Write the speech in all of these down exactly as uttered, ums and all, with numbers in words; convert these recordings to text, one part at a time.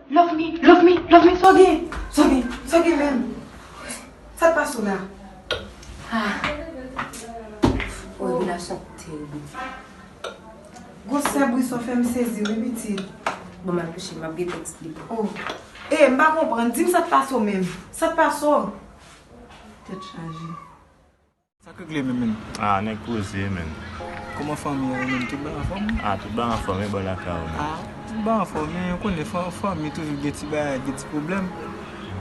Love me, love me, love me, sa w gen? Sa w gen? Sa w gen menm? Sa k pase w la? Ah. Revelasyon terib. Gwosè bri sa w fè m sezi wi, pitit. Bon, m al kouche, m ap gen tèks li. Oh. E, m pa konprann. Di m sa k pase w menm. Sa k pase w? Tèt chaje. Sa k regle menm, menm? Ah, nèg poze, menm. Kòman fanmi an menm? Tout bagay anfòm? Ah, tout bagay anfòm, e bò lakay ou menm? Ah, tout bagay anfòm, men ou konnen fan-, fanmi toujou gen ti bagay, gen ti pwoblèm.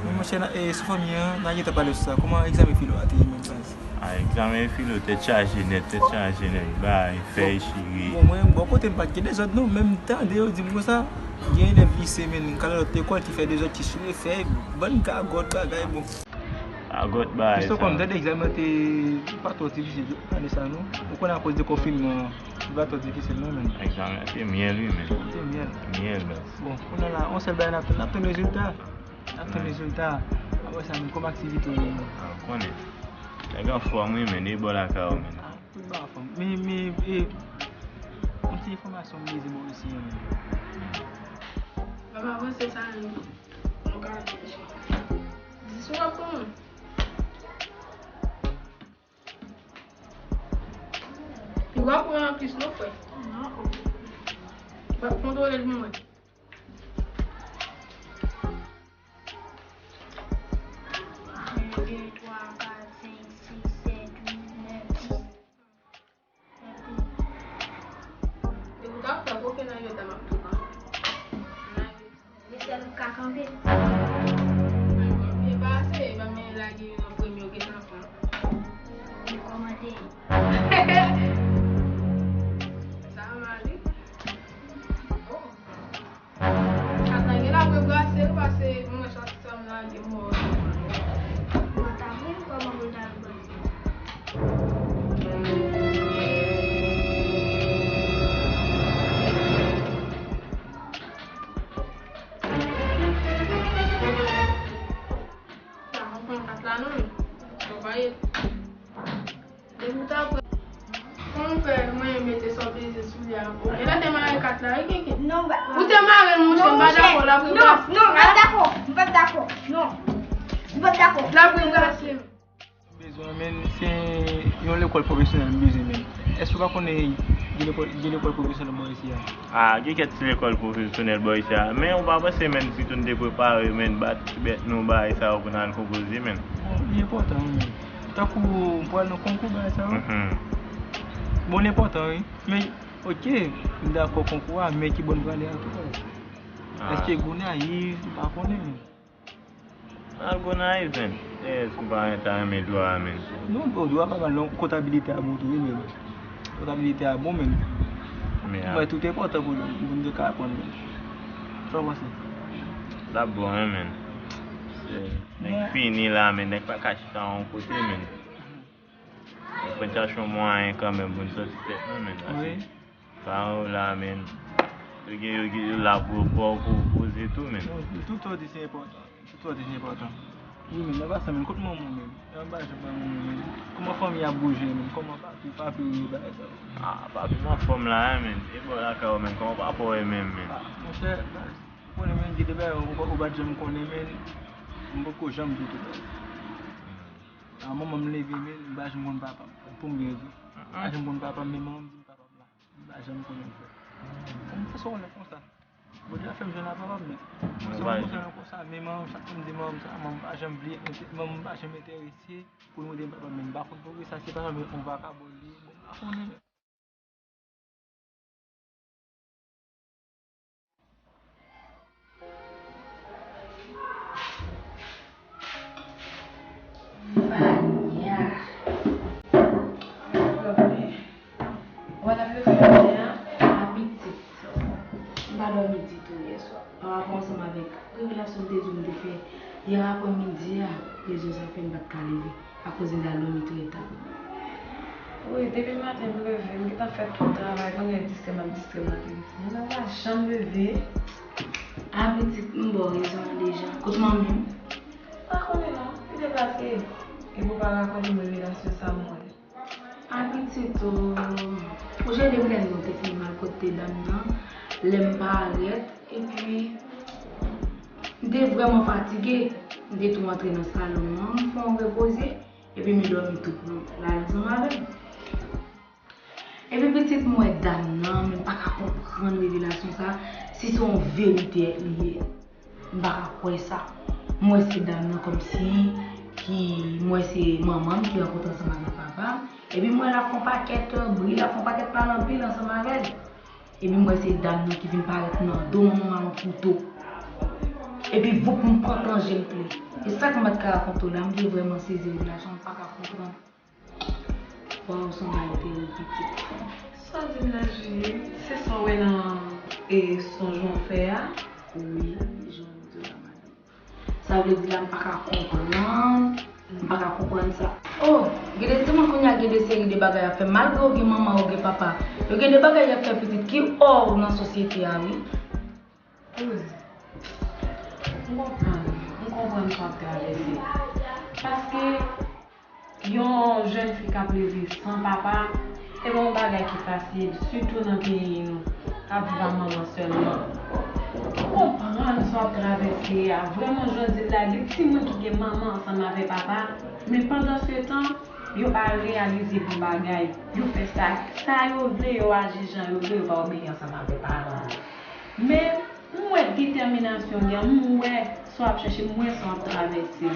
Men monchè, na, e, sou fanmi an, n a gentan pale sou sa. Kòman egzamen filo a te ye menm, baz? Ah, egzamen filo, tèt chaje nèt, tèt chaje nèt. Bay, fèy chire. Bon, mwen, bò kote m pa t gen dezòd, non. Menm tande yo di m konsa, gen elèv lise, menm, k al lòt lekòl ki fè dezòd, ki chire fèy, bann gagòt, bagay, bon. Gagòt, bay, sa. Kèsyon kòm tande egzamen te pa twò difisil ane sa, non? Ou konnen akoz de konfinman, li pa twò difisil, non, menm. Egzamen te myèl, wi, menm. Te myèl. Myèl, baz. Bon, kounye a la, yon sèl bagay n ap tann, n ap tann rezilta. N ap tann rezilta. Apre sa, menm, kòman aktivite w ye, menm? Ah, ou konnen. Nèg anfòm, wi, menm. E bò lakay ou, menm? Ah, tout bagay anfòm. Men, men, e, yon ti enfòmasyon m bezwen ba w isi, menm. Baba, avanse sa, menm. Mwen ka di sou w ap pran mwen. Li w ap pran anplis non, frè. Non. W ap kontwole l pou mwen. Yon, de, twa, kat, senk, sis, sèt, uit, nèf, dis. Depi w t ap fè koke nan jwèt la, m ap tou kanpe. Nan jwèt. Li sèl ou ka kanpe. Byen pase, e pa men lage yo nan premye yo gentan pran. Li kòmande. Sa mal, wi. Oh. Ata gen la pou brase l pase mwen chak sa m lage mò. Mwen ta vin kòman pou l ta brase. Sa konprann kat la non, men sa pa ye. Depi w ta pran. Kòman w fè mwen mete sa w peze sou li a? Ou genlè te mare kat la, wi, Kiki? Non, ba. Ou te mare l, monchè, m pa dakò, l ap rebranche. Non, non, m pa dakò, m pa dakò, non. M pa dakò. L ap rebranche. Bezwen, men, se yon lekòl pwofesyonèl m bezwen, men. Èske w pa konnen gen lekòl, gen lekòl pwofesyonèl bò isi a? Ah, gen kèk ti lekòl pwofesyonèl bò isi a. Men ou pa panse, men, si tou n te prepare, men, bat ti bèt nou, bagay sa yo pou n al konpoze, men. Bon, li enpòtan, wi, men. Tankou m pral nan konkou, bagay sa yo. Mhm. Bon, li enpòtan, wi. Men, oke, m dakò konkou a, men ki bò n prale a tou? Ah. Èske Gonayiv, m pa konnen, men. Al Gonayiv, men. Èske ou pa ta renmen dwa a, men? Non, bon, dwa pa mal, non. Kontabilite a bon tou, wi, men. Kontabilite a bon, men. Men, mwen, tout enpòtan pou nou, pou nou te ka aprann, men. Sa w panse? L ap bon, wi, men. Se, nèg fini la, men nèg pa ka chita yon kote, men. Nou fè chache yon mwayen kanmenm pou n sòti tèt nou, men. Wi. Paran w la, men. Yo gen, yo gen, yo la pou, pou, pou poze tou, men. Non, tout sa w di se enpòtan. Tout sa w di se enpòtan. Wi, men, nan pa sa, men, kot manman w, men? Nan pa janm manman w, men. Kòman fanmi ap bouje, men? Kòman papi, papi w yo, bagay sa yo? Ah, papi m anfòm la, men. E bò lakay ou, men. Kòman papa w ye menm, men? Ah, monchè, baz, ou konnen, men, gen de bagay ou, ou pa t janm konnen, men. M poko janm doute, baz. Ah, manman m leve, men, m pa janm konn papa m. Pou m byen di. M pa janm konn papa m, men manman m di m papa m la. M pa janm konnen, frè. Kòman fè sa w lè konsa? Bondye fè m jwenn a papa m, men. Mwen se yon konsa, men manman m, chak fwa m di manman m sa, manman m pa janm vle, manman m pa janm enterese pou l mande m papa m, men m pa konn poukisa, se pa yon vakabon li ye, bon, m pa konnen, men. Vanya. Wè l ap leve maten an? A pitit. M pa dòmi ditou yè swa. Pa rapò ansanm avèk revelasyon m te di w m te fè yè aprè midi a, rezon sa fè m pa t ka leve. Akoz m t al dòmi trè ta. Wi, depi maten m leve, m gentan fè tout travay, kounye a distrè m ap distrè m nan telefòn. Mwen pa janm leve. A pitit, m ba w rezon an deja. Kote manmi w? M pa konnen non, li deplase. Epi w pa ka konnen revelasyon sa m wè. A pitit, o, ou sonje depi lè nou te fin al kote dam nan, lè m parèt, epi Te vrèman fatige, m te tou antre nan salon an, m fè yon repoze, epi m dòmi tou pran lari ansanm avè l. Epi pitit m wè dam nan, men m pa ka konprann revelasyon sa, si se yon verite li ye. M pa ka kwè sa. M wè se dam nan kòmsi ki, m wè se manman m ki rankontre ansanm avèk papa m. Epi m wè l ap fè yon pakèt bri, l ap fè yon pakèt pale anpil ansanm avè l. Epi m wè se dam nan ki vin parèt nan do manman m ak yon kouto. Epi voup m pran tan je m ple. E sa k m pa t ka rakonte w la, m te vrèman sezi revelasyon, m pa ka konprann. Waw, se yon bagay terib, pitit. Sa w di m la, Julie, se sa w wè nan, e, sonj w fè a? Wi, jan w di w la, madanm. Sa vle di la, m pa ka konprann, m pa ka konprann sa. Oh, gen de timoun kounye a gen de seri de bagay y ap fè, malgre yo gen manman, yo gen papa, yo gen de bagay y ap fè pitit ki hors nan sosyete a, wi. Kouz, m konprann, m konprann sa w ap travèse. Paske yon jèn fi k ap leve san papa, se pa yon bagay ki fasil, sitou nan peyi nou, k ap viv a manman sèlman. M konprann sa w ap travèse a. Vrèman, jan w di l la, gen timoun ki gen manman ansanm avè papa, men pandansetan, yo pa reyalize bon bagay. Yo fè sa, sa yo vle, yo aji jan yo vle, yo pa obeyi ansanm avè paran yo. Men, m wè detèminasyon li an, m wè sa w ap chèche, m wè sa w ap travèse.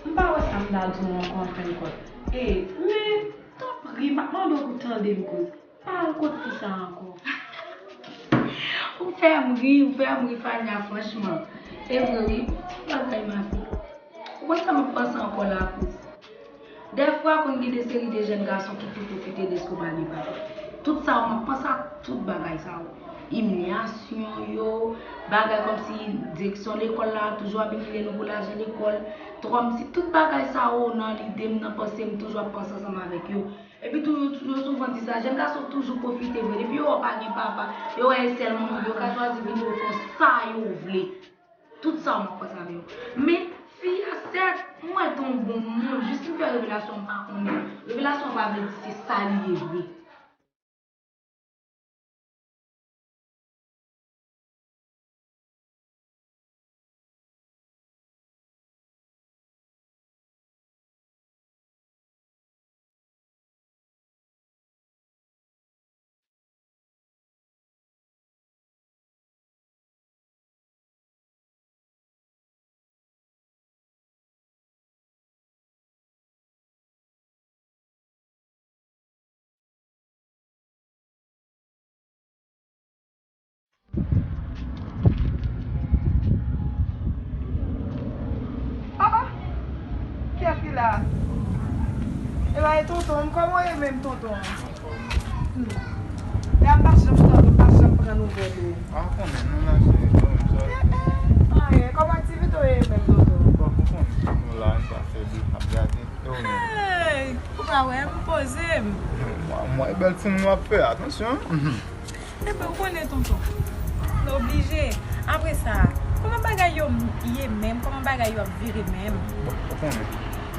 M pa wè sa m ta di w ankò, an fen de kont. E, men, tanpri, m ap mande w pou tande m, kouz. Pa al kot fi sa a ankò. Ou fè m ri, ou fè m ri, Fania, franchman. Se vre, wi. Bon ti bagay, ma fille. Ou konn sa m ap panse ankò la, kouz? Dèfwa, konn gen de seri de jèn gason ki tou pwofite de sa w pa gen papa. Tout sa yo, m ap panse a tout bagay sa yo. Imilyasyon yo, bagay kòmsi direksyon lekòl la toujou ap imilye nou pou lajan lekòl. Kòmsi tout bagay sa yo nan lide m, nan panse m, toujou ap panse ansanm avèk yo. Epi tou, yo, yo souvan di sa, jèn gason toujou pwofite vre. Depi yo wè w pa gen papa, yo wè e sèl manman, yo ka chwazi vini ofri w sa yo vle. Tout sa w ap panse avè yo. Men, fi a, sèt, m wè l te yon bon moun, jis m fè revelasyon m pa konnen. Revelasyon an pa vle di se sa li ye vre. Ah, ah. Kiyès ki la? E la, e tonton m. Kòman w ye menm, tonton? Hmm. E a m pa janm tande w, m pa janm pran nouvèl ou. Ah, konnen nou la, cheri. Kòman w ye? Anyen. Kòman aktivite w ye menm, tonton? Bon, ou konnen, nou la, nou pa fè bif, n ap gade. E ou menm? Hey! Ou pa wè m poze m. Mwen, mwen, bèl timoun w ap fè, atansyon. Mhm. Ebyen, ou konnen, tonton. Nou oblije. Apre sa, kòman bagay yo ye menm? Kòman bagay yo ap vire menm? Bon, ou konnen.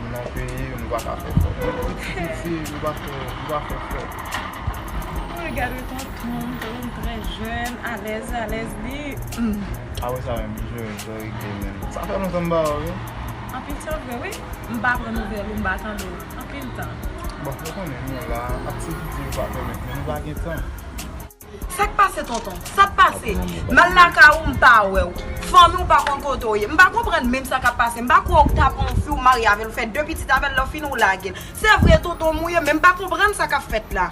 Nou nan peyi, nou pa ka fè fòt. Nou piti, piti, nou pa fè, nou pa fè fòt. Regade tonton, tonton trè jèn, alèz, alèz li. Hmm. Apre sa menm, jèn, jèn, jèn, menm. Sa fè lontan m pa wè w, wi. Anpil tan vre, wi. M pa pran nouvèl ou, m pa tande w. Anpil tan. Bon, ou konnen nou la, aktivite yo pa pèmèt, men nou pa gen tan. Sa k pase, tonton? Sa k pase? M al lakay ou, m pa wè w. Fanmi w pa konn kote w ye. M pa konprann menm sa k ap pase. M pa kwè w ta pran yon fi w marye avè l, ou fè de pitit avè l, lè w fini w lage l. Se vre, tonton m ou ye, men m pa konprann sa k ap fèt la.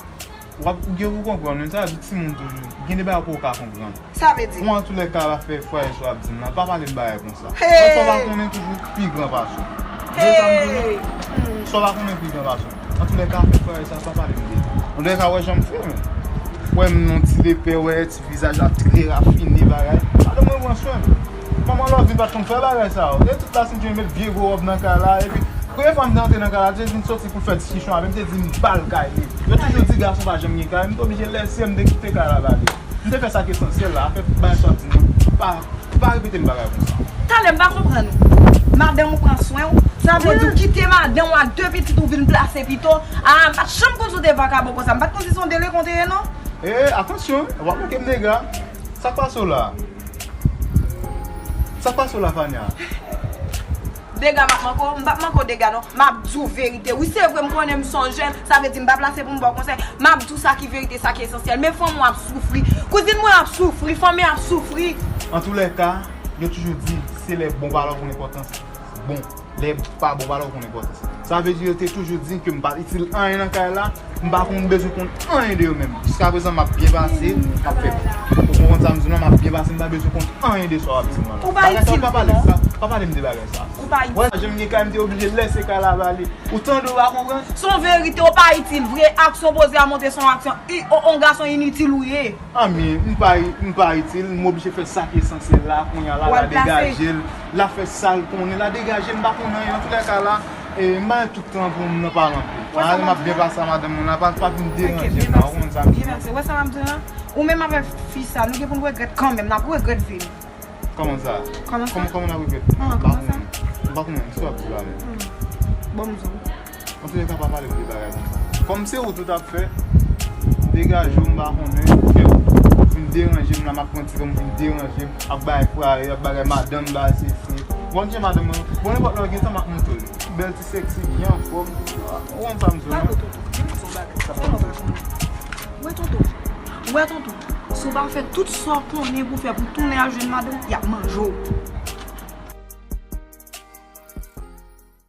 W ap, ou gen pou konprann, men sa di timoun toujou. Gen de bagay ou pa ka konprann. Sa vle di? Bon, antoulèka, afè fwaye sa w ap di m lan, pa pale m bagay konsa. Hey! Sa w pa konnen toujou pi gran pase w. Ou konn sa m di w lan? Hey! Sa w pa konnen pi gran pase w. Antoulèka, afè fwaye sa, pa pale m de li. Antoulèka, wè jan m fè, men. Wè m nan ti lepè, wè ti vizaj la trè rafine, bagay. Madanm mwen pran swen m. Manman Lòvi pa t konn fè bagay sa yo. E tout la, si m te met vye gwo wòb nan kay la, epi premye fwa m te antre nan kay la, te vin soti pou fè diskisyon avè m, te di m ba l kay li. Yo toujou di gason pa janm gen kay, m te oblije lèse m, m te kite kay la ba li. M te fè sa k esansyèl la, afè bagay sa w ap di m nan, pa, pa repete m bagay konsa. Talè m pa konprann ou. Madanm ou pran swen w, sa vle di w kite madanm ou ak de pitit ou vin plase pito. A, m pa t janm konn si w te vakabon konsa, m pa t konn si se yon delenkan w te ye non. E, atansyon, w ap manke m dega. Sa k pase w la? Sa k pase w la, Fania? Dega m ap manke w? M p ap manke w dega non. M ap di w verite. Wi, se vre, m konnen m se yon jèn, sa vle di m pa plase pou m ba w konsèy. M ap di w sa ki verite, sa ki esansyèl. Men fanmi w ap soufri. Kouzin mwen ap soufri, fanmi ap soufri. Antoulèka, yo toujou di, se lè bon pa la w konn enpòtans bon. Lè pa bon pa la w konn enpòtans. Sa vle di yo te toujou di ke m pa itil anyen nan kay la, m pa konn bezwen konn anyen de yo menm. Jiskaprezan, m ap byen pase, m ap fè. Ou konprann sa m di w la, m ap byen pase, m pa bezwen konn anyen de sa w ap di m la. Ou pa itil vre non. Bagay sa, pa pale m sa, pa pale m de bagay sa. Ou pa itil. Wè, jan m gen kay, m te oblije lèse kay la ba li. Ou tande, ou pa konprann? Se yon verite, ou pa itil vre. Aksyon poze a montre se yon aksyon. I, o, on gason initil ou ye. Anmye, m pa, m pa itil, m oblije fè sa ki esansyèl la, kounye a la, la degaje l, la fè sa l konnen, la degaje, m pa konn anyen, antoulèka la, e, m bay tout tan pou m nan pale anpil. Wè sa m ap di la? M ap byen pase a madanm mwen la, pa, pa vin deranje m la, ou konn sa m di la? Byen pase, wè sa m ap di la? Ou menm avèk fi sa, nou gen pou n regrèt kanmenm, n ap regrèt vi nou. Kòman sa? Kòman sa? Kòman, kòman n ap regrèt? Ah, kòman sa? M pa konn, m pa konn, sa w ap di la menm. Hmm. Bon, m di w. Antoulèka, pa pale m de bagay konsa. Kòm se wout ou t ap fè, degaje w, m pa konnen, kè w vin deranje m la, m ap pran ti tan m vin deranje m, ap bay frayè, ap bagay madanm ba sesi. Bon, m chèche madanm mwen, bon, nenpòt lè w gen tan, m ap montre w li. Bèl ti sèksi, byen anfòm, ou konn sa m di w, non? Wè, tonton, si w pa fè tout sa w konnen pou w fè pou w tounen al jwenn madanm, y ap manje w.